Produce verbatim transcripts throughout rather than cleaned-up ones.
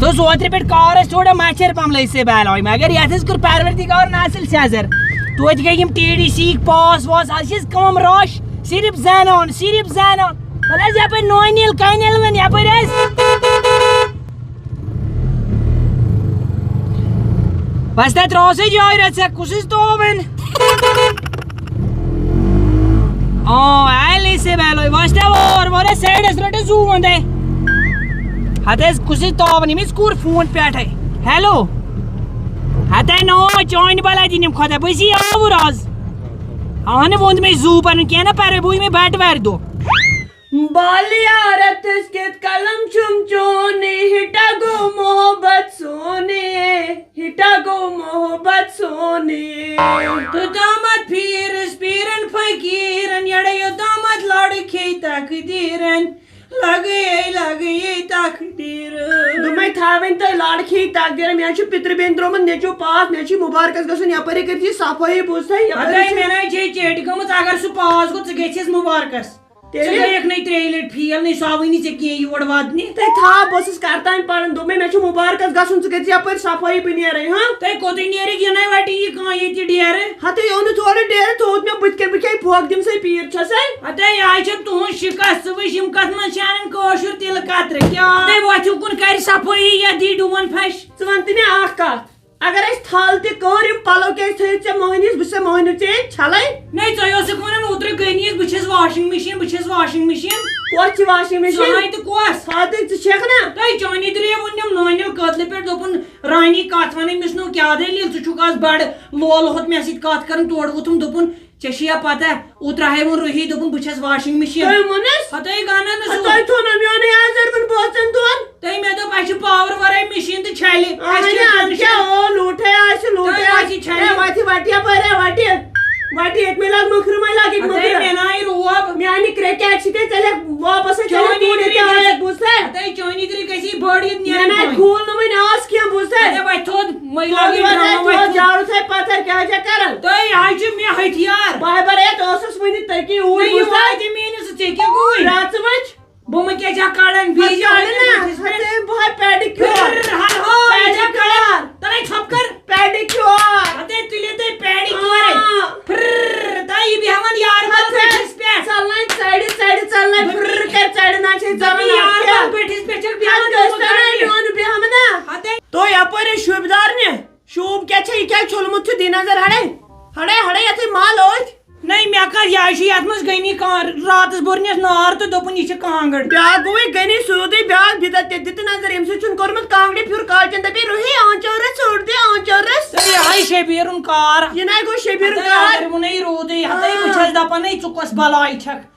ژٕ اوس اوترٕ پٮ۪ٹھ کارس تھوڑا مچھر پملے سے بیلوے، مگر یتھ حظ کوٚر پروردگارن اصل سیزر۔ توتہِ گٔے یِم ٹی ڈی سی یِکۍ پاس واس، از چھِ أسۍ کٲم رش، صرف زنان، صرف زنان۔ وَلہٕ حظ یپٲرۍ نونیل کنیل وۄنۍ یپٲرۍ حظ۔ بس تتہِ روسے جاے رژھا، کُس حظ تو وۄنۍ؟ آ، ایل ای سے بیلوے، وۄنۍ چھِ تۄہہِ وار وار سایڈس رٔٹِو زوٗ وۄنۍ تۄہہِ۔ ہتہٕ حظ کُس حظ تاون، ییٚمِس کوٚر فون پٮ۪ٹھَے۔ ہیلو۔ ہتے نو، چٲنۍ بلا دِنِم خۄدا، بہٕ زی آوُر آز۔ اہنہٕ ووٚن مےٚ زوٗ پنُن کینٛہہ نہ پرے، بہٕ یِمے بٹوارِ دۄہ۔ بالیارتس کِتھ قلم چھُم چونی، ہٹا گو محبت سونی، ہٹا گو محبت سونی۔ تو دامت پیرس پیرن فقیرن، یڑے یو دامت لڑ کھے تقدیرن، لگے لگے تقدیرن۔ دوٚپمَے تھاوٕنۍ تۄہہِ لڑ کھے تقدیرن، مےٚ چھُ پِترِ بیٚنہِ درٛامُت نیٚچو پاس، مےٚ چھُ مُبارکس گژھُن یپٲرۍ کٔرۍ زِ صفٲیی بوٗز تھا، یپٲرۍ اَدَے چھِ مےٚ نَے چھے چیٹہِ گٔمٕژ، اگر سُہ پاس گوٚو، ژٕ گٔژھِس مُبارکس۔ تیٚلہِ ژٕ کیٛاہ؟ گٔیَکھ نَے ترٛیٚیہِ لَٹہِ فیل، نَے سُہ آوٕے نہٕ ژےٚ کینٛہہ یور واتنہِ۔ تَے تھاو، بہٕ ٲسٕس کرتان پَران، دوٚپمَے مےٚ چھُ مُبارکَس گژھُن، ژٕ کٔرۍ زِ یَپٲرۍ صفٲیی، بہٕ نیرَے، ہاں؟ تَے کوٚتُے نیرَکھ، یہِ نَے وَٹہِ یہِ کانٛہہ ییٚتہِ ڈیرٕ۔ ہَتٕے اوٚن نہٕ تھوڑا ڈیرٕ، تھوٚوُت مےٚ بٕتھِ کَنۍ، بہٕ کیٛاہ پھۄکھ دِمہٕ سَے پیٖر چھَسَے؟ ہَتَے یہِ ہَے چھَم تُہٕنٛز شِکَست، ژٕ وٕچھ یِم کَتھ منٛز چھِ اَنان کٲشُر تِلہٕ کَترٕ، کیٛاہ؟ تَے وۄتھِو کُن کَرِ صفٲیی، یَتھ دی ڈوٗن پھَش۔ ژٕ وَن تہٕ مےٚ اَکھ کَتھ، اگر اسہِ تھل تہِ کٔر، یِم پلو کیازِ تھٲیِتھ ژےٚ مۄہنِوِس؟ بہٕ چھسے مۄہنیو، ژےٚ ییٚتہِ چھلے؟ نَے، ژٕ اوسُکھ وَنان اوترٕ غنیَس، بہٕ چھَس واشنگ مِشیٖن، بہٕ چھَس واشنگ مِشیٖن۔ کۄس چھِ واشنگ مِشیٖن؟ سۄ ہاے تہٕ کۄس؟ ہا تہٕ ژٕ چھَکھ نا؟ تۄہہِ چٲنی درے ووٚن یِم نٲنِل کٲدلہِ پٮ۪ٹھ، دوٚپُن، رانی، کَتھ وَنٕے مےٚ چھُنہٕ کیٛاہ دٔلیٖل، ژٕ چھُکھ آز بَڑٕ لول ہوٚت مےٚ سۭتۍ کَتھ کَران، تورٕ ووٚتھُم، دوٚپُن، ژےٚ چھِ یا پتہ، اوترٕ ہاے ووٚن روحی، دوٚپُن، بہٕ چھَس واشنگ مِشیٖن۔ تۄہہِ ووٚنُس؟ ہتَے گنن نہٕ ہا، سُہ۔ تۄہہِ تھوٚو نا میونُے آز أربن بٲژن دۄن؟ تۄہہِ مےٚ دوٚپ، اَسہِ چھُ پاور ورٲے مِشیٖن تہٕ چھلہِ۔ اَسہِ اہنہِ، چھُ اَدٕ کیٛاہ، او، لوٗٹھے آسہِ، لوٗٹھے تۄہہِ آسہِ۔ آسہِ چھلہِ۔ ہے، وَتہِ، وَتہِ یَپٲرۍ، ہے، وَتہِ۔ وَتہِ ییٚتہِ مےٚ لَگ مٔکھرِ، مَے لَگ ییٚتہِ ہتَے مٔکھرِ۔ مےٚ ناے روب۔ میٛانہِ کرٛیٚکہِ اَتہِ چھِ تیٚلہِ ژےٚ واپس، ژےٚ چٲنی پوٗرٕ تہِ گٔے آیَکھ، بوٗزتھا؟ ہتَے چٲنی تہِ گٔے گژھِ یہِ بٔڑ عیٖد مےٚ نیرٕنۍ ناے پانہٕ۔ کھوٗل نہٕ وۄنۍ آز کینٛہہ، بوٗزتھا؟ ہتَے وۄتھِ تھوٚد، مٔلۍ لاگہِ تھوٚد وۄتھِ ڈرامہ، وۄتھِ تھوٚد تھوٚد۔ جارو تھاے پتھر، کیٛاہ چھےٚ کران؟ تۄہہِ حظ چھِ مےٚ ہتھیار۔ بہٕ ہاے بہٕ ریٚتھ ٲسٕس وٕنہِ تٔتی اوٗرۍ، مےٚ یہِ بوٗزتھا؟ واتہِ میٛٲنِس ژےٚ کیٛاہ گوٚوُے؟ راتھ ژٕ وٕچھ۔ بہٕ مہ کیٛاہ چھا کڑان، بیٚیہِ پتہٕ کڑٕ نا، بٕتھِس پٮ۪ٹھ۔ ہتہٕ أمۍ بہٕ ہاے پیڈیکیور۔ پھر، ہر ہو، یہِ چھا پیڈیکیور۔ کڑان؟ تَلے ژھۄپ کر۔ پیڈیکیور۔ ہتے تُلِو تُہۍ پیڈیکیور۔ آ۔ پھر، تہٕ یہِ بیٚہوان یارٕ وَل ہتہٕ بٕتھِس پٮ۪ٹھ۔ ژَلنَے ژَرِ، ژَرِ، ژَلنَے دوٚپمَے پھر کر ژَرِ، نہ چھے دوٚپمَے ژَلان یارٕ اَتھ وَل کیٛاہ؟ بٕتھِس پٮ۪ٹھ چھَکھ بیٚہوان ہتہٕ گژھِ تَنَے میون بیٚہمہٕ نا۔ ہتے۔ تو یپٲرۍ شوٗبدار نہِ۔ شوٗب کیٛاہ چھےٚ؟ یہِ کیٛازِ چھوٚلمُت چھُ؟ دِ نظر ہڑے۔ ہڑے، ہڑے، یَتھٕے مَل أتھۍ۔ نَے، مےٚ کَر یہِ؟ یہِ چھُ یَتھ منٛز غنی کان-، راتَس بوٚرنَس نار تہٕ دوٚپُن، یہِ چھِ کانٛگٕر۔ بیٛاکھ گوٚوُے غنی سیوٚدُے، بیٛاکھ بدعت تہِ۔ دِ تہٕ نظر، أمۍ سۭتۍ چھُنہٕ کوٚرمُت کانٛگرِ پھیُر۔ کالچن دَپے، روٗہی، آنچارَس ژوٚٹ دِ، آنچارَس۔ تہٕ یہِ ہاے شبیٖرُن کار۔ یہِ نَے گوٚو شبیٖرُن ہَتَے کار۔ اگر ووٚنُے روٗدُے، ہَتَے بہٕ آ۔ چھَس دَپان، ہے، ژٕ کۄس بَلاے چھَکھ؟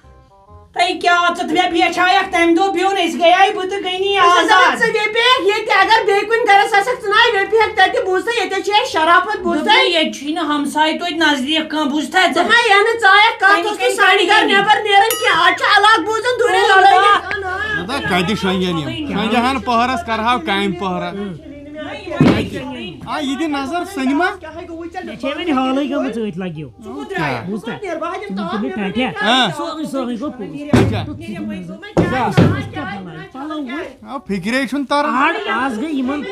تۄہہِ کیٛاہ، ژٕ تہِ مےٚ بیچھایَکھ تَمہِ دۄہ بیوٚن، أسۍ گٔیے بہٕ تہٕ غنی بہٕ چھَس دَپان، آزاد۔ ژٕ ویپے ییٚتہِ، اگر بیٚیہِ کُنہِ گَرَس آسَکھ ژٕ نَے ویپہِ ہٮ۪کھ تَتہِ، بوٗزتھا، ییٚتہِ چھِ اَسہِ شرافت، بوٗزتھا۔ دوٚپمَے، ییٚتہِ چھُے نہٕ ہمساے توتہِ نزدیٖک کانٛہہ، بوٗزتھا ژٕ؟ دوٚپمَے، یعنی ژٕ آیَکھ کَتھ، کَنہِ اوس نہٕ کَنہِ سانہِ کَنہِ گَرِ کَنہِ۔ نٮ۪بَر نیران کینٛہہ، اَتھ چھُ علاقہٕ بوٗزان دوٗرے اَوٕ لَڑٲے۔ با۔ نہ تہٕ کَتہِ شۄنٛگن یِم؟ شۄنٛگہِ ہَن پٔہرَس، کَرٕہاو کامہِ پٔہرا۔ آ، یہِ دِ نظر سینما۔ مےٚ چھے وۄنۍ حالٕے گٔمٕژ أتھۍ لَگیو۔ کیٛاہ؟ بوٗزتھا؟ تِم تُلہِ ٹاٹھیا۔ ہاں۔ سورُے، سورُے گوٚو پوٚز۔ اچھا۔ تُلہِ نظر۔ کیٛاہ؟ پَلو وٕچھ۔ آ، فِکرے چھُنہٕ تَران۔ اَڑ آز گٔے یِمَن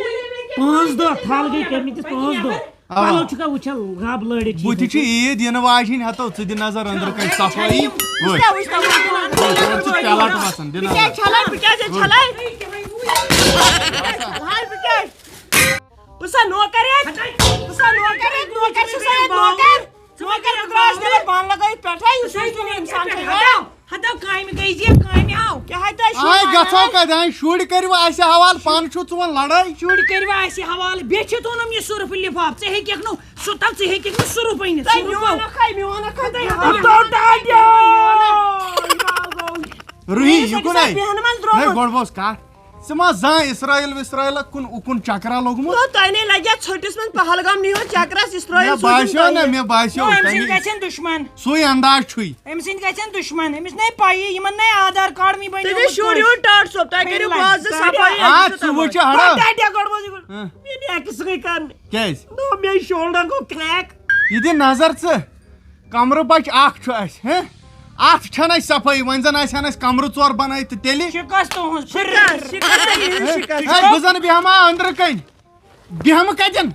پانٛژھ دۄہ، تھل گٔے کٔرمٕتِس پانٛژھ دۄہ۔ اَوا۔ پَلو چھُکھا وٕچھان، گب لٲڑِتھ چھِ بٕتھِ چھِ عیٖد یِنہٕ واجِنۍ، ہَتو، ژٕ دِ نظر أنٛدرٕ کَنہِ صفٲیی۔ وٕچھ۔ وٕچھ، وٕچھ، وٕچھ، وٕچھ، ژٕ چھُکھ پیلٹ وَسان، دِ نظر۔ بہٕ کیٛازِ چھَلے، بہٕ کیٛازِ چھَلے؟ ہاے، بہٕ کیٛازِ؟ بہٕ سا نوکر ییٚتہِ؟ بہٕ سا نوکر ییٚتہِ؟ نوکر چھُ سا ییٚتہِ نوکر؟ نوکر بہٕ درٛاس نٮ۪بر پانہٕ لگٲیِتھ پٮ۪ٹھَے، یُس نہٕ اِنسان چھُ ہَتو، ہَتو کامہِ گٔے زِ کامہِ آو۔ کیٛاہ ہَے تۄہہِ شُرۍ آے وَنان؟ گژھو کَتہِ؟ آے شُرۍ کٔرِو اَسہِ حوالہٕ، پانہٕ چھُو ژٕ وَن لَڑٲے۔ شُرۍ کٔرِو اَسہِ حوالہٕ، بیٚیہِ چھِ تُہُنٛد یہِ سُرُف لِفاف، ژٕ ہیٚکَکھ نہٕ سُہ تَو، ژٕ ہیٚکَکھ نہٕ سُرُف أنِتھ، تۄہہِ سُرُف میون اَکھ ہَے، میون اَکھ ہَے۔ ہَتو ٹاٹیا۔ روٗہی، یہِ کُن ہے۔ بیٚہنہٕ منٛز نہ، درٛامُت۔ گۄڈٕ بوز کَتھ۔ ژٕ ما زانٛہہ اسرائیل وسرائیلک کُن اُکُن چکرا لوٚگمُت؟ نو، تۄہہِ نے لگیا ژھٔٹِس منٛز پہلگام نیٖہوٗن چکرس، اسرائیل مےٚ سوٗزِن باسیو نہ، تۄہہِ۔ مےٚ باسیو نو، أمۍ سٕنٛدۍ تَمہِ گژھن دُشمن۔ سُے انداز چھُے۔ أمۍ سٕنٛدۍ گژھن دُشمن، أمِس نے پَیی، یِمن نے آدھار کارڈ مےٚ بنیومُت تٔمِس شُر کٲنٛسہِ۔ یوٗت ٹاٹھ صٲب، تۄہہِ کٔرِو خٲلِص بازٕ گاڑِ۔ صفٲیی، آ، أمِس ژٕ چھُ وٕچھ تَباہ۔ ہڑا۔ پَتہٕ اَتہِ گۄڈٕ وۄنۍ ہاں۔ مےٚ نیکہٕ سۭتۍ کرنہِ۔ کیٛازِ؟ نو، مےٚ shoulder گوٚو crack۔ یہِ دِ نظر ژٕ، کمرٕ بچ اکھ چھُ اَسہِ، ہہ؟ اتھ چھنہٕ اسہِ صفٲیی، وۄنۍ زن آسہِ ہن اسہِ کمرٕ ژور بنٲیِتھ تہٕ تیٚلہِ۔ شکست تُہنٛز۔ شکست، شکست، یہِ چھُ شکست۔ ہے، بہٕ زن بیٚہمہٕ ہا أنٛدرٕ کنۍ، بیٚہمہٕ کتٮ۪ن؟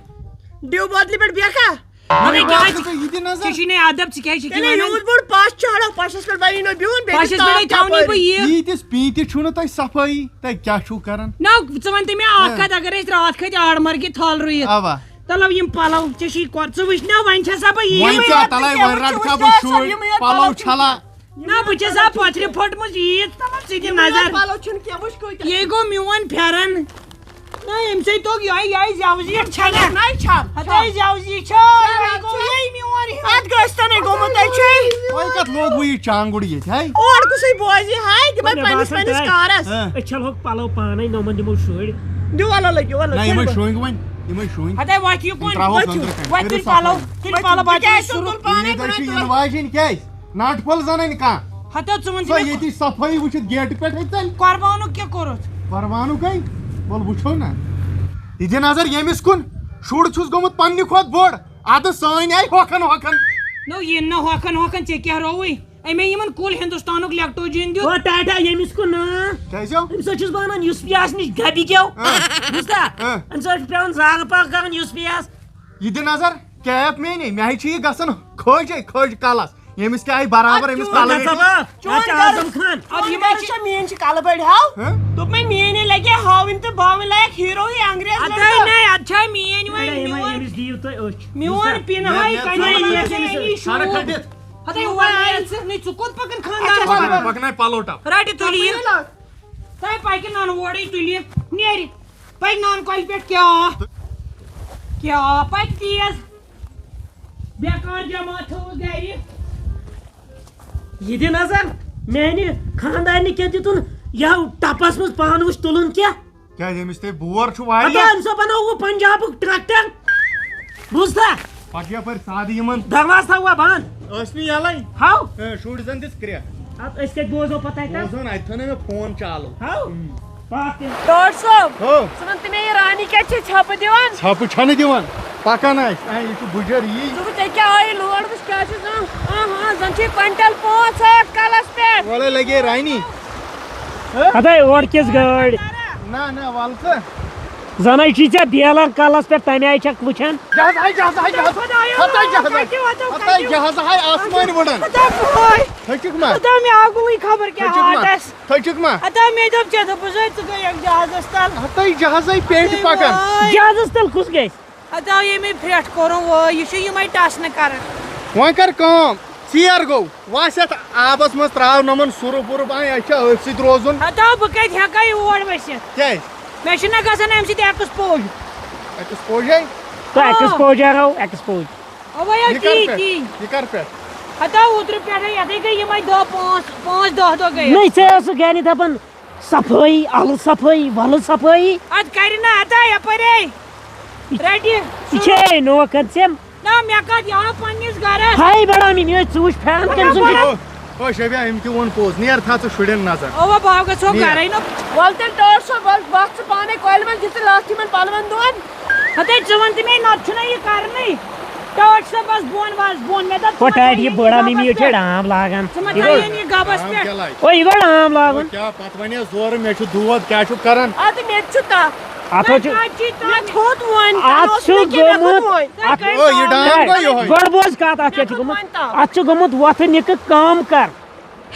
ڈیو بوتلہِ پٮ۪ٹھ بیٚہکھا؟ وۄنۍ وۄنۍ کیٛاہ وۄنۍ چھُ؟ ژٕ یہِ دِ نظر۔ ژےٚ چھُے نہٕ ادب، ژٕ کیٛازِ چھُکھ یہِ تیٚلہِ وَنان؟ یوٗت بوٚڑ پش چاڑو، پشس پٮ۪ٹھ بنی نہٕ بِہُن، بیٚیہِ پشس چھُ پٮ۪ٹھے تاپھ تھاونٕے بہٕ تپٲرۍ۔ یہِ۔ ییٖتِس پیٖنتِس چھُو نہٕ تۄہہِ صفٲیی، تۄہہِ کیٛاہ چھُو کران؟ نہ، ژٕ وَن تہٕ مےٚ اکھ ہہ۔ کتھ، اگر أسۍ راتھ کھٔتۍ آڑ مرگہِ تھل رُیِتھ، اوا۔ تَلو یِم پَلو، ژےٚ چھُے کۄر-، ژٕ وٕچھ نا، وۄنۍ چھَسا بہٕ یی؟ وۄنۍ کیٛاہ تَلے، وۄنۍ رَٹہٕ کھا بہٕ شُرۍ، پَلو چھَلا؟ نہ، بہٕ چھَسا پۄتھرِ پھٔٹمٕژ عیٖد، تَلو ژٕ دِ نظر۔ پَلو چھِنہٕ کینٛہہ، وٕچھ کۭتیٛاہ۔ یے گوٚو میون پھٮ۪رن۔ نہ، اَمہِ سۭتۍ توٚگ یِہوٚے، یِہوٚے زٮ۪و زیٖٹھ چھَلان۔ نہ، چھَل، ہَتہٕ چھَل۔ یہِ زٮ۪و زیٖٹھ چھَل، یِہوٚے گوٚو چھَل۔ یِہوٚے میون ہیوٗ۔ اَتھ گٔژھۍ تَنَے گوٚمُت ہے چھُے۔ وۄنۍ کَتھ لوگ وۄنۍ یہِ چانٛگُڑ ییٚتہِ، ہے؟ اورٕ کُسٕے بوزِ، ہے، تِمَے مےٚ پنٛنِس باسان پنٛنِس تۄہہِ۔ کارَس۔ ہہ۔ أسۍ چھَلہوکھ پَلو پانَے، نوٚمَن دِمو شُرۍ۔ دِیِو وَلہٕ لٔگِو، وَلہٕ، ہَتہٕ یِمَے کٔرِو شۄنٛگۍ وۄنۍ، یِمَے شۄنٛگۍ۔ ہَتہٕ وۄتھ یہِ کُن، ترٛاوہوکھ وۄتھ، أنٛدرٕ کَنہِ، وۄتھ کٔرِو تُلۍ پَلو، صفٲیی۔ تُلۍ پَلو، بہٕ تہِ کیٛازِ چھُس تُلُن پانَے عیٖد ہے بَنان چھِ تُلُن۔ یِنہٕ واجِنۍ کیٛازِ؟ ناٹہٕ پھوٚل زَنٕنۍ کانٛہہ۔ ہَتہٕ ژٕ وَن سۄ ژٕ مےٚ ییٚتی صفٲیی وٕچھِتھ گیٹہٕ پٮ۪ٹھَے ژَلہِ۔ قۄربانُک کیٛاہ کوٚرُتھ؟ قۄربانُک ہے؟ وَلہٕ وٕچھو نہ۔ یہِ دِ نظر ییٚمِس کُن، شُر چھُس گوٚمُت پنٛنہِ کھۄتہٕ بوٚڑ۔ اَدٕ سٲنۍ آیہِ ہۄکھان ہۄکھان۔ نو، یِن نہ ہۄکھان ہۄکھان، ژےٚ کیٛاہ رووُے؟ أمۍ یِمن کُل ہندوستانُک لیکٹوجین دیُت۔ او ٹاٹا، ییٚمِس کُن نہٕ۔ کیٛازِ ہو؟ أمِس حظ چھُس بہٕ وَنان، یُس پیاس نِش گَبہِ گیو۔ آ۔ بوٗزتھا؟ آ۔ أمِس حظ چھُ پٮ۪وان زاگہٕ پاکھ کَرُن، یُس پیاس۔ یہِ دِ نظر، کیپ میٛٲنی، مےٚ ہے چھِ یہِ گژھان کھوجے کھوج کَلَس۔ ییٚمِس کیٛاہ آیہِ برابر، أمِس کیٛاہ کَلہٕ آسہِ؟ چون اَتھ چھُ گرٕ، اعظم خان۔ چون اَدٕ یِمَے گرٕ چھِ چھا میٛٲنۍ چھِ کَلہٕ بٔڑۍ ہاو؟ ہہ؟ دوٚپمَے میٛٲنۍ لَگہِ ہاوٕنۍ تہٕ باوٕنۍ لایق ہیٖرو ہی انگریز اَدٕ لڑکہٕ۔ نَے، اَدٕ چھا میٛٲنۍ وۄنۍ، اَدٕ یِمَے میون۔ أمِس دِیِو تُہۍ أچھ۔ میون بوٗزتھا؟ پِن ہاے مےٚ، مےٚ کَنہِ ژٕ یہِ وَن ژےٚ أمِس أمِس۔ یہِ شوٗب۔ کھڑا کھٔٹِتھ۔ ہَتَے اَچھا، اور پَکھ۔ نَے ژٕ، نَے ژٕ کوٚت پَکَن خانٛدارَس پَکھ، منٛز؟ پَکھ نَے پَلو ٹَپ۔ رَٹہِ تُلِو یہِ۔ تۄہہِ پَکہِ نَنہٕ اورَے تُلِو۔ نیرِ۔ پَکہِ نَنہٕ کۄلہِ پٮ۪ٹھ کیٛاہ؟ کیٛاہ پَکہِ تیز؟ بیکار جماعت تھٲوٕکھ گَرِ۔ یہِ دِ نظر، میانہِ خاندارنہِ کیٛاہ دِتُن یَتھ ٹَپَس منٛز پانہٕ وٕچھ تُلُن کیٛاہ؟ کیٛازِ أمِس تہِ بور چھُ واریاہ۔ ہتا أمۍ سا بنوو پنجابُک ٹریکٹر۔ بوٗزتھا؟ پَتہٕ یَپٲرۍ سادٕ یِمَن۔ دروازٕ تھاووا بنٛد۔ ٲسۍ نہٕ یَلَے۔ ہاو۔ اے، شُرۍ زَن دِژ کرٛٮ۪کھ۔ اَدٕ أسۍ کَتہِ بوزو پَتہٕ اَتہِ؟ بوزو نہٕ، اَتہِ تھٲو نہٕ مےٚ فون چالو۔ ہاو۔ ہُم۔ پاکھ تہِ۔ ڈاکٹر صٲب، ہو۔ ژٕ وَن تہٕ مےٚ، یہِ رانی کَتہِ چھِ ژھٮ۪پہٕ دِوان؟ ژھٮ۪پہٕ چھَنہٕ دِوان۔ پَکان آسہِ۔ اے، یہِ چھُ بُجَر یی۔ ژٕ وٕچھ، ژےٚ کیٛاہ آیہِ لوڈ، وٕچھ کیٛاہ چھُ زَن۔ آ، ہاں، زَن چھِ یہِ کوینٹل پانٛژھ ہٲٹھ کَلَس پٮ۪ٹھ۔ وَلَے لَگے رانی۔ ہتاے اورٕ کِژھ گٲڑۍ۔ نہ، نہ، وَلہٕ ژٕ۔ زَنَے چھی ژےٚ بیلَر کَلَس پٮ۪ٹھ، تَمہِ آیہِ چھَکھ وٕچھان۔ جہاز ہاے، جہاز ہاے، جہاز۔ خۄدایا، ہتاے جہاز۔ کَتہِ وَتو، ہتاے کَتہِ؟ جہاز ہاے آسمانہِ وٕڈان۔ ہتا بوے۔ تھٔکِکھ ما؟ ہتا مےٚ آو گُلٕے خبر کیٛاہ تھٔکِکھ ما؟ ہاٹَس۔ تھٔکِکھ ما؟ ہتا مےٚ دوٚپ ژےٚ دوٚپُس ہے ژٕ گٔیَکھ جہازَس تَل۔ ہتاے جہازَے پٮ۪نٛٹ ہتاے پَکان۔ وٲے۔ جہازَس تَل کُس گژھِ؟ ہتا ییٚمۍ پھرٛٹھ کوٚرُن وٲے، یہِ چھُ یِمَے ٹَس نہٕ کَران۔ وۄنۍ کَر کٲم، ژیر گوٚو۔ وَس یَتھ آبَس منٛز ترٛاو نہٕ یِمَن سُرُف وُرُف، آے، اَسہِ چھا أتھۍ سۭتۍ روزُن۔ ہتا بہٕ کَتہِ ہٮ۪کہٕ یور ؤسِتھ؟ کیٛازِ؟ مےٚ چھُنہ گژھان اَمہِ سۭتۍ ایکٕسپوج۔ ایکٕسپوجے؟ تہٕ آ۔ ایکٕسپوجے ہاو، ایکٕسپوج۔ اَوَے ہا یہِ کَر تی، پٮ۪ٹھ؟ تی۔ یہِ کَر پٮ۪ٹھ؟ ہتا اوترٕ پٮ۪ٹھَے یَتھَے گٔے یِمَے دَہ پانٛژھ، پانٛژھ دَہ دۄہ گٔے۔ نٔے، ژےٚ ٲسٕکھ گَرِ دَپان، صفٲیی، اَلہٕ صفٲیی، وَلہٕ صفٲیی۔ اَدٕ کَرِ نہ ہتا یَپٲرۍ۔ رَٹہِ۔ یہِ چھے نوکر ژےٚ۔ نہ، مےٚ کَتھ، یہِ آو پنٛنِس گَرَس۔ ہاے بڑامی، مےٚ ٲسۍ ژوٗنٛٹھۍ پھیران تٔمۍ سُنٛد۔ او، او، شبیہ، أمۍ تہِ ووٚن پوٚز۔ نیر تھا ژٕ شُرٮ۪ن نظر۔ اوا، بہٕ ہا گژھو نیر۔ گَرَے نہ۔ وَلہٕ تیٚلہِ ٹٲٹھ صٲب، وَلہٕ وَتھ ژٕ پانَے کۄلہِ منٛز، دِ ژٕ لَتھ یِمَن پَلوَن دۄن۔ ہَتَے ژٕ وَن تہٕ مےٚ، نَتہٕ چھُنہ یہِ کَرنٕے۔ ٹٲٹھ صٲب، بَس بۄن، بَس بۄن۔ مےٚ دوٚپ، ہُہ ژٕ مہ ٹاٹھ تھاو یہِ یہِ بٔڑ امی، گَبَس یہِ چھِ پٮ۪ٹھ۔ عام لاگان۔ ژٕ مہ یہِ تھاو گوٚو یہِ گَبَس عام پٮ۪ٹھ۔ کیٛاہ لَگہِ؟ او، یہِ گوٚو عام لاگُن۔ کیٛاہ پَتہٕ وَنہِ زورٕ، مےٚ چھُ دود، کیٛاہ چھُکھ کَران؟ اَدٕ مےٚ تہِ چھُ تَپھ۔ اَتھ حظ چھُ، مےٚ چھُ ہوٚت وۄنۍ، اَتھ اوس چھُ نہٕ کینٛہہ، مےٚ گوٚمُت، کوٚت وۄنۍ؟ اَتھ، او، یہِ ڈان گوٚو یِہوٚے۔ گۄڈٕ بوز کَتھ، اَتھ کیٛاہ چھُ گوٚمُت؟ اَتھ چھُ گوٚمُت وۄتھٕ نِکہٕ کٲم کَر۔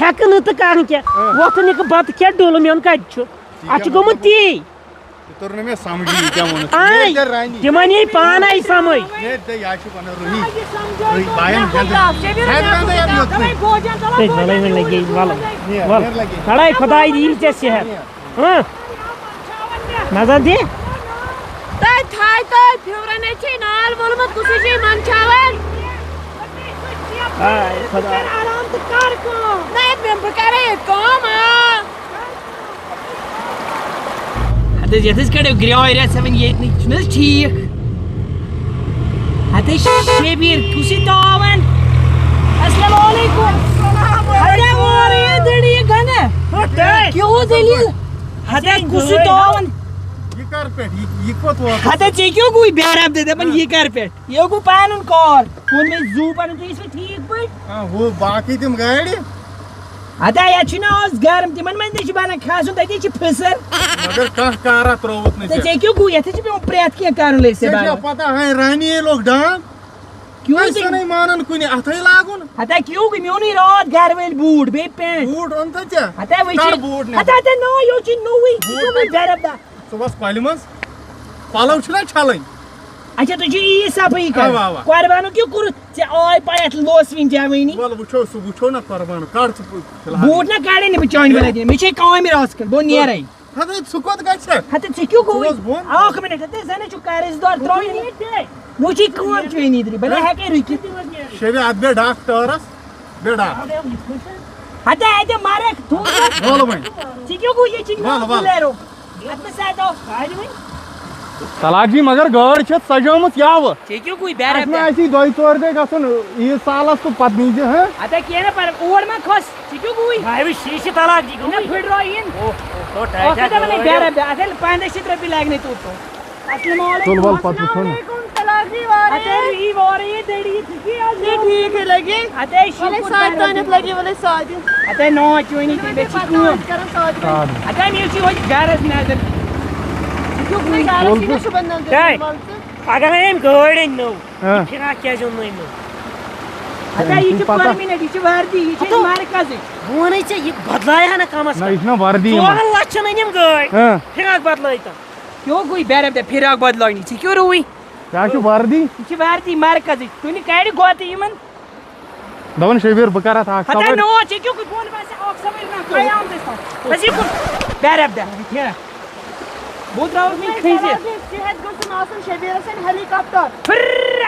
ہٮ۪کہٕ نہٕ تہٕ کَرٕ کیٛاہ؟ اۭں۔ وۄتھٕ نِکہٕ بَتہٕ کھٮ۪تھ ڈوٚلُم ہیوٚن کَتہِ چھُ؟ اَتھ چھُ گوٚمُت تی۔ یہِ توٚر نہٕ مےٚ سَمجھی، یہِ کیٛاہ ووٚنُتھ؟ آے، مےٚ تہِ رَنہِ۔ تِمَن یی پانَے سَمٕجھ۔ مےٚ تہِ، یہِ چھُ وَنان رُہی۔ رُہی، بایَن کھٮ۪ن تہٕ ہٮ۪نٛد وَنٛدَے اَتھ یوٚتُے۔ تیٚلہِ وَلَے وۄنۍ لَگے، وَلہٕ، نیر، وَلہٕ۔ نیر لَگے۔ کھڑاے خۄداے دی ژےٚ صحت۔ ہاں۔ نظر دِ۔ تۄہہِ تھایہِ تۄہہِ پھِورَن ہے چھے نال وولمُت، کُسٕے چھے منٛدچھاوان؟ آے خۄدا۔ کر آرام تہٕ کر کٲم۔ نہ، مےٚ، بہٕ کَرے ییٚتہِ کٲم، آ۔ ہَتہٕ حظ، یَتھ حظ کَڑیو گرٛیوے رٮ۪تھ سٮ۪وَن ییٚتہِ نٕے، چھُنہٕ حظ ٹھیٖک؟ ہَتہٕ حظ شبیٖر، کُسٕے تاوَن؟ السلام علیکم۔ ہَتہٕ اورٕ یہِ دٔڑی گَنہٕ۔ ہَتہٕ۔ کیٛاہ ہو دٔلیٖل؟ ہَتہٕ کُسٕے تاوَن؟ یہِ کَر پٮ۪ٹھ؟ یہِ، یہِ کوٚت ووت؟ ہَتہٕ ژےٚ کیٛاہ گوٚوُے بے ربطہٕ دَپان یہِ کَر پٮ۪ٹھ؟ یہِ گوٚو پَنُن کار۔ ووٚن مےٚ زوٗ پَنُن، تُہۍ ٲسِو ٹھیٖک پٲٹھۍ؟ آ، ہُہ باقٕے تِم گاڑِ؟ ہتا، یتھ چھُنہٕ آز گرم، تِمن منٛز تہِ چھُ بنان کھسُن، تَتہِ چھِ پھٕسر۔ مگر کانٛہہ کارا ترٛووُتھ نہٕ تہٕ ژےٚ۔ ژےٚ کیٛاہ گوٚو؟ یتھ چھِ پیوان پرٛٮ۪تھ کینٛہہ کرُن لٔسۍ ژےٚ چھےٚ بنان۔ پتہ، ہاے رانی ییٚلہِ لوٚگ ڈام، کیوں أسۍ تہِ؟ چھِنہٕ مانان کُنہِ، اتھے لاگُن۔ ہتا کیوں گوٚو؟ میونُے راتھ گرٕ وٲلۍ بوٗٹ، بیٚیہِ پینٹ۔ بوٗٹ اوٚن تہٕ ژےٚ؟ ہتا وٕچھ۔ کڑ بوٗٹ نٮ۪بر۔ ہتا، ہتا نو، یہِ چھُ نوٚوُے۔ بوٗٹ کیوں گوٚو کڑ۔ گرم دا؟ صُبحس کۄلہِ منٛز پلو چھِنہ چھلٕنۍ۔ اچھا، تُہۍ چھِو عیٖد صفٲیی کران؟ اوا، اوا۔ قربانُک کیٛاہ کوٚرُتھ؟ ژےٚ آے پَے اَتھ لوس وٕنہِ جوٲنی؟ وَلہٕ وٕچھو، سُہ وٕچھو نہ قۄربان۔ کَڑ ژٕ فِلحال۔ بوٗٹ نہ کَڑے نہٕ بہٕ چانہِ بَلَے دِنہٕ۔ مےٚ چھے کامہِ رَژھ کھنٛڈ، بہٕ نیرَے۔ ہَتہٕ ژٕ کوٚت گژھکھ؟ ہَتہٕ ژٕ کیُو گوٚوُے؟ ژٕ اوس بۄن۔ اَکھ مِنَٹ، ہَتہٕ زَنہٕ چھُ قرض دار ترٛاوُن۔ وۄنۍ چھے کٲم چٲنی درِ، بہٕ نہ ہٮ۪کَے رُکِتھ۔ شیٚوِ اَتھ بیٚہہ ڈاکٹرَس، بیٚہہ ڈاکٹر۔ ہَتہٕ اَتہِ مَرَکھ، تھوٚو۔ وَلہٕ وۄنۍ۔ ژٕ کیُو گوٚو یہِ چِنۍ وَلہٕ، وَلہٕ۔ بُلیرو؟ اَتھ منٛز سا دَو۔ طلاق جی، مگر گٲڑۍ چھِ سجٲومٕژ یاوٕ۔ ژےٚ کیٛاہ گوٚوُے؟ بیرہ اَسہِ ما بیرہ۔ آسی دۄیہِ ژورِ دۄہہِ گژھُن عیٖد سالس تہٕ پتہٕ نیٖزِ، ہہ؟ اَدٕ کیٚنٛہہ نہ پرواے، اور ما کھس۔ ژےٚ کیٛاہ گوٚوُے؟ ہاے وٕچھ، یہِ چھِ طلاق جی نہ گوٚمُت۔ پھٕٹرٲو یِن۔ اوہ، اوہ، اوہ، ٹایٹ اَکھ ہا ہَتھ دَپان ہے گٲڑۍ۔ بیرہ بیرہ، اَتھ ہیٚلہِ پنٛداہ شیٚتھ رۄپیہِ لگنے توٚت تام۔ السلام علیکم۔ تُل وَل پتہٕ وٕچھو نہ۔ السلام علیکم، طلاق جی وارے۔ اَدٕ یہِ وارے یہِ دٔڑی، یہِ ٹھیٖک ہے لگے۔ اَدٕ شُکُر وَلے ساتھ تانٮ۪تھ لگے، وَلے ساتھ۔ اَدٕ نوچ وٕنی تہِ، مےٚ چھِ کٲم۔ کران ساتھ۔ ساتھ۔ اَدٕ مےٚ چھِ وۄنۍ گرس نظر۔ ژٕ کیٛاہ گوٚوُے؟ گرس یی نہ صُبحن نظر ہے۔ دِوان ژٕ۔ اگر نہٕ أمۍ گٲڑۍ أنۍ نٔو، ہاں۔ یہِ فراق کیٛازِ اوٚن نہٕ أمۍ نٔو؟ اَدٕ یہِ چھِ پٔرمِننٹ، یہِ چھِ وردی، یہِ چھِ ہَتو۔ مرکزٕچ۔ بہٕ وَنَے ژےٚ، یہِ بدلایہِ ہا نہ کمس نہ، کم۔ یہِ چھِنہ وردی یِوان۔ ژورَن لَچھَن أنۍ أمۍ گٲڑۍ۔ ہاں۔ فراق بدلٲیتن۔ کیٛاہ گوٚو یہِ بیرم تہِ فراق بدلاونی؟ ژےٚ کیٛاہ روٗوٕے؟ یہِ چھِ وردی۔ یہِ چھِ وردی مرکزٕچ۔ کُنہِ کَڑِ گوتہٕ یِمن۔ دَپان شبیٖر، بہٕ کَرٕ اَتھ اَکھ ہتا سوٲرۍ۔ نو، ژےٚ کیٛاہ کُنہِ بۄن باسہِ اَکھ سوٲرۍ نہ کُنہِ۔ ژٕ یہِ کُن۔ بیرم تہِ۔ بہٕ ترٛاوَس وۄنۍ کھٔنٛزِتھ۔ صحت گوٚژھ نہٕ آسُن شبیٖرَس اَنہِ ہیلی کاپٹر۔ پھر،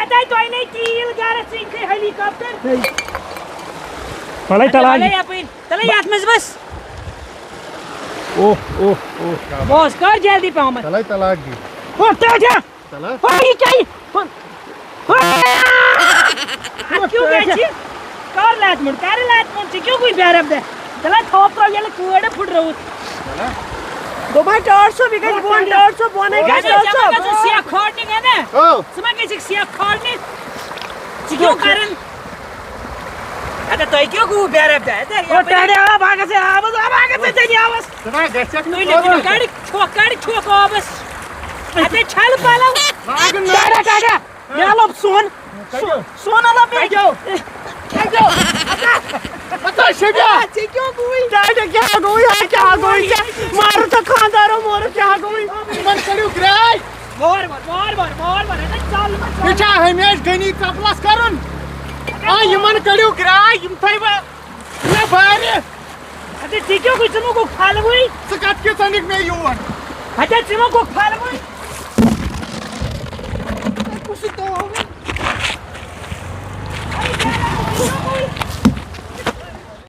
اَتَے تۄہہِ نے تیٖل گَرَس ژٕ کھٔنۍ ہیلی کاپٹر۔ وَلَے تَلہٕ ہاکہِ۔ وَلَے یَپٲرۍ۔ تَلَے یَتھ منٛز بَس۔ اوہ، اوہ، اوہ، کیٛاہ بہٕ اوس کَر جلدی پَہمَتھ۔ تَلَے تَلہٕ ہاکہِ۔ اوہ، ٹٲٹھیا۔ تَلہٕ ہاکہِ۔ اوہ، یہِ کیٛاہ یہِ؟ اوہ، اوہ۔ اَتھ کیٛاہ گژھِ؟ کر لاتہِ مُنڈ، کر لاتہِ مُنڈ، ژےٚ کیٛاہ گوٚے بیرب دے؟ تَلہٕ ہاکہِ، تھوٚپ ترٛاو ییٚلہِ کٲڑ پھُٹرٲوٕتھ۔ دوٚپمَے ٹٲٹھ صٲب، یہِ گژھِ بۄن، ٹٲٹھ صٲب، بۄن ہے گژھِ گژھِ ٹٲٹھ ژےٚ ما صٲب۔ گژھِ سیٚکھ کھالنہِ، ہے نا؟ او۔ ژٕ ما گژھکھ سیٚکھ کھالنہِ؟ ژٕ کیٛاہ کران؟ اَدٕ تۄہہِ کیٛاہ گوٚو بیرب دے؟ اَدٕ او یَپٲرۍ۔ ٹاٹھیا، آ، بہٕ ہا گژھٕ آبَس، آ، بہٕ ہا گژھٕ ژےٚ نِش آبَس۔ ژٕ ما گژھکھ نہٕ تُہۍ لیٚکھِو، کٲنٛسہِ؟ کَڑِ چھۄکھ، کَڑِ چھۄکھ آبَس۔ اَدٕ چھَلہٕ پَلَو۔ لاگُن نہٕ۔ ٹاٹھیا، ٹاٹھیا۔ مےٚ لوٚب سۄن۔ کَتیو؟ سۄن لوٚب مےٚ۔ کَتیو؟ کَتیو؟ ہتا شبیٖر۔ ژےٚ کیٛاہ گوٚوُے؟ ڈاڈِ کیٛاہ گوٚوُے؟ ہا کیٛاہ گوٚوُے ژےٚ؟ مارُتھ ژٕ خانٛدارو مورُتھ کیٛاہ گوٚوُے؟ یِمَن کٔڑِو گرٛاے۔ وار وار، وار وار، وار وار۔ ہتا ژَل مہ ژَل۔ یہِ چھا ہمیشہِ غنی ژپلَس کَرُن؟ آ، یِمَن کٔڑِو گرٛاے، یِم تھٲیوٕ مےٚ بارِ۔ ہتا ژےٚ کیٛاہ گوٚوُے؟ ژٕ مہ گوٚو کھالوٕے۔ ژٕ کَتھ کیٛاہ ژَنِکھ مےٚ یور؟ ہتا ژٕ مہ گوٚو کھالوٕے۔